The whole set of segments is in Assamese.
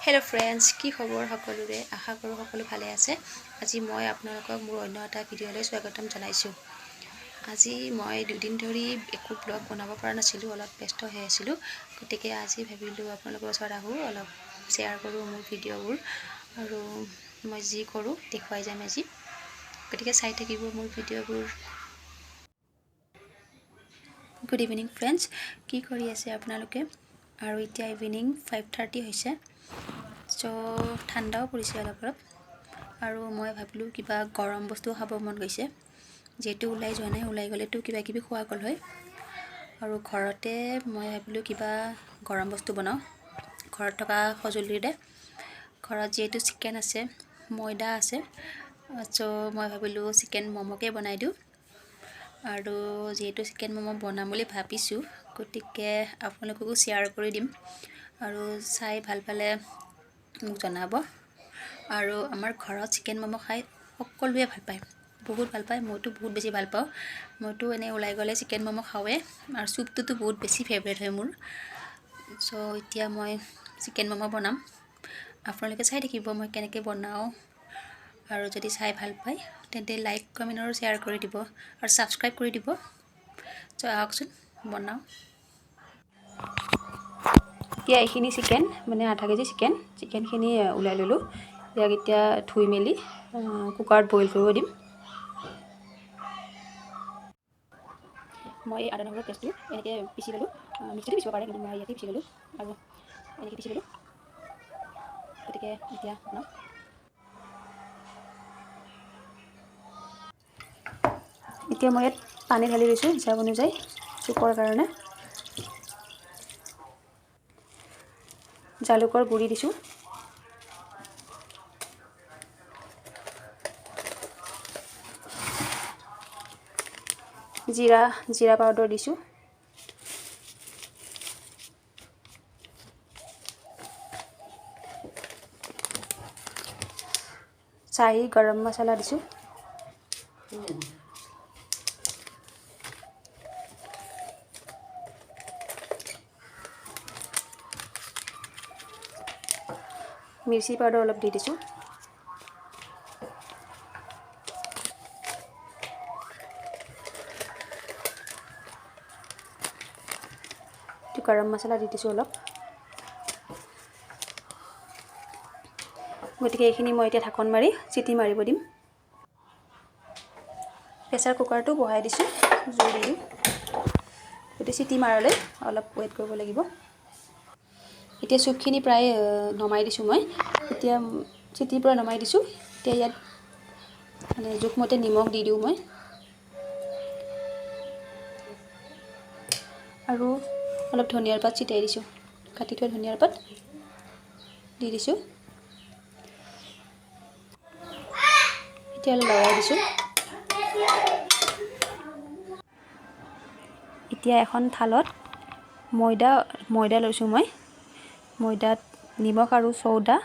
হেল্ল' ফ্ৰেণ্ডছ, কি খবৰ সকলোৰে? আশা কৰোঁ সকলো ভালে আছে। আজি মই আপোনালোকক মোৰ অন্য এটা ভিডিঅ'লৈ স্বাগতম জনাইছোঁ। আজি মই দুদিন ধৰি একো ব্লগ বনাব পৰা নাছিলোঁ, অলপ ব্যস্ত হৈ আছিলোঁ। গতিকে আজি ভাবিলোঁ আপোনালোকৰ ওচৰত আহোঁ, অলপ শ্বেয়াৰ কৰোঁ মোৰ ভিডিঅ'বোৰ আৰু মই যি কৰোঁ দেখুৱাই যাম আজি। গতিকে চাই থাকিব মোৰ ভিডিঅ'বোৰ। গুড ইভিনিং ফ্ৰেণ্ডছ, কি কৰি আছে আপোনালোকে? আৰু এতিয়া ইভিনিং 5:30 হৈছে। চ' ঠাণ্ডাও পৰিছে অলপ অলপ। আৰু মই ভাবিলোঁ কিবা গৰম বস্তু খাব মন গৈছে, যিহেতু ওলাই যোৱা নাই, ওলাই গ'লেতো কিবা কিবি খোৱা গ'ল হয়। আৰু ঘৰতে মই ভাবিলোঁ কিবা গৰম বস্তু বনাওঁ ঘৰত থকা সঁজুলিৰে। ঘৰত যিহেতু চিকেন আছে, ময়দা আছে, চ' মই ভাবিলোঁ চিকেন ম'ম'কে বনাই দিওঁ। আৰু যিহেতু চিকেন ম'ম' বনাম বুলি ভাবিছোঁ, গতিকে আপোনালোককো শ্বেয়াৰ কৰি দিম। আৰু চাই ভাল পালে মোক জনাব। আৰু আমাৰ ঘৰত চিকেন ম'ম' খাই সকলোৱে ভাল পায়, বহুত ভাল পায়। মইতো বহুত বেছি ভাল পাওঁ। মইতো এনেই ওলাই গ'লে চিকেন ম'ম' খাওঁৱে, আৰু চুপটোতো বহুত বেছি ফেভৰেট হয় মোৰ। চ' এতিয়া মই চিকেন ম'ম' বনাম, আপোনালোকে চাই থাকিব মই কেনেকৈ বনাওঁ। আৰু যদি চাই ভাল পায় তেন্তে লাইক, কমেণ্ট আৰু শ্বেয়াৰ কৰি দিব আৰু ছাবস্ক্ৰাইব কৰি দিব। চ' আহকচোন বনাওঁ। এতিয়া এইখিনি চিকেন, মানে আধা কেজি চিকেনখিনি ওলাই ল'লোঁ। ইয়াক এতিয়া ধুই মেলি কুকাৰত বইল কৰিব দিম। মই আদা নহৰুৰ পেষ্টটো এনেকৈ পিচি ল'লোঁ। মিক্সিটো পিচিব পাৰে, কিন্তু মই ইয়াতে পিচি ল'লোঁ আৰু এনেকৈ পিচি ল'লোঁ। গতিকে এতিয়া বনাওঁ। এতিয়া মই ইয়াত পানী ঢালি লৈছোঁ হিচাপ অনুযায়ী চুপৰ কাৰণে। জালুকৰ গুড়ি দিছোঁ, জিৰা পাউডাৰ দিছোঁ, চাহী গৰম মছলা দিছোঁ, মিৰ্চি পাউডাৰ অলপ দি দিছোঁ, গৰম মছলা দি দিছোঁ অলপ। গতিকে এইখিনি মই এতিয়া ঢাকন মাৰি চিটি মাৰিব দিম। প্ৰেছাৰ কুকাৰটো বহাই দিছোঁ, জুই দি দিম। গতিকে চিটি মাৰালৈ অলপ ৱেইট কৰিব লাগিব। এতিয়া চুপখিনি প্ৰায় নমাই দিছোঁ মই। এতিয়া চিটিৰ পৰা নমাই দিছোঁ। এতিয়া ইয়াত মানে জোখমতে নিমখ দি দিওঁ মই, আৰু অলপ ধনিয়াৰ পাত ছিটিয়াই দিছোঁ, কাটি থোৱা ধনিয়াৰ পাত দি দিছোঁ। এতিয়া অলপ লৰাই দিছোঁ। এতিয়া এখন থালত ময়দা লৈছোঁ মই। ময়দাত নিমখ আৰু চৌদা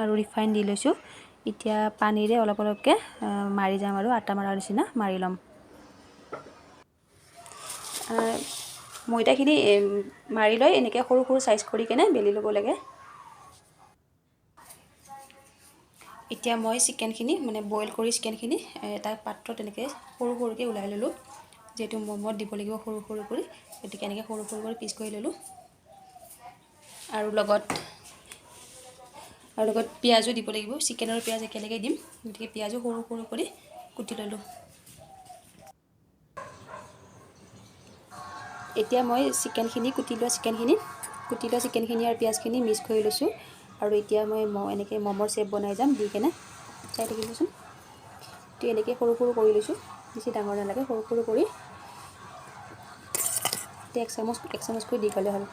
আৰু ৰিফাইন দি লৈছোঁ। এতিয়া পানীৰে অলপ অলপকৈ মাৰি যাম আৰু আটা মৰাৰ নিচিনা মাৰি ল'ম। ময়দাখিনি মাৰি লৈ এনেকৈ সৰু সৰু চাইজ কৰি কেনে বেলি ল'ব লাগে। এতিয়া মই চিকেনখিনি মানে বইল কৰি চিকেনখিনি এটা পাত্ৰত এনেকৈ সৰু সৰুকৈ ওলাই ল'লোঁ। যিহেতু ম'ম'ত দিব লাগিব সৰু সৰু কৰি, গতিকে এনেকৈ সৰু সৰু কৰি পিচ কৰি ল'লোঁ। আৰু লগত পিঁয়াজো দিব লাগিব, চিকেন আৰু পিঁয়াজ একেলগে দিম। গতিকে পিঁয়াজো সৰু সৰু কৰি কুটি ল'লোঁ। এতিয়া মই চিকেনখিনি কুটি লোৱা চিকেনখিনি আৰু পিঁয়াজখিনি মিক্স কৰি লৈছোঁ। আৰু এতিয়া মই এনেকৈ ম'মৰ শ্বেপ বনাই যাম দি কেনে, চাই থাকিবচোন। এইটো এনেকৈ সৰু সৰু কৰি লৈছোঁ, বেছি ডাঙৰ নালাগে, সৰু সৰু কৰি। এতিয়া এক চামুচ এক চামুচকৈ দি গ'লে হ'ল।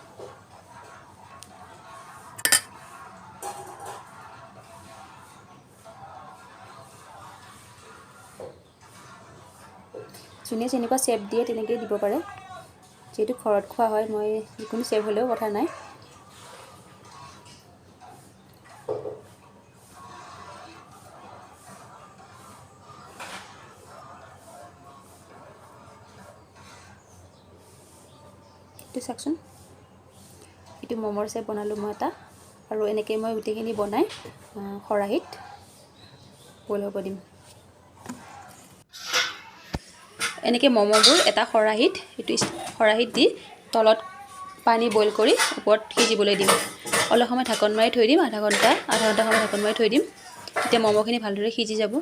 যোনে যেনেকুৱা শ্বেপ দিয়ে তেনেকৈয়ে দিব পাৰে, যিহেতু ঘৰত খোৱা হয়, মই যিকোনো শ্বেপ হ'লেও কথা নাই। এইটো চাওকচোন, এইটো ম'মৰ শ্বেপ বনালোঁ মই এটা, আৰু এনেকৈ মই গোটেইখিনি বনাই খৰাহীত বইল হ'ব দিম। এনেকৈ ম'ম'বোৰ এটা খৰাহীত, এইটো খৰাহীত দি তলত পানী বইল কৰি ওপৰত সিজিবলৈ দিম। অলপ সময় ঢাকন মাৰি থৈ দিম, আধা ঘণ্টা সময় ঢাকন মাৰি থৈ দিম। তেতিয়া ম'ম'খিনি ভালদৰে সিজি যাব।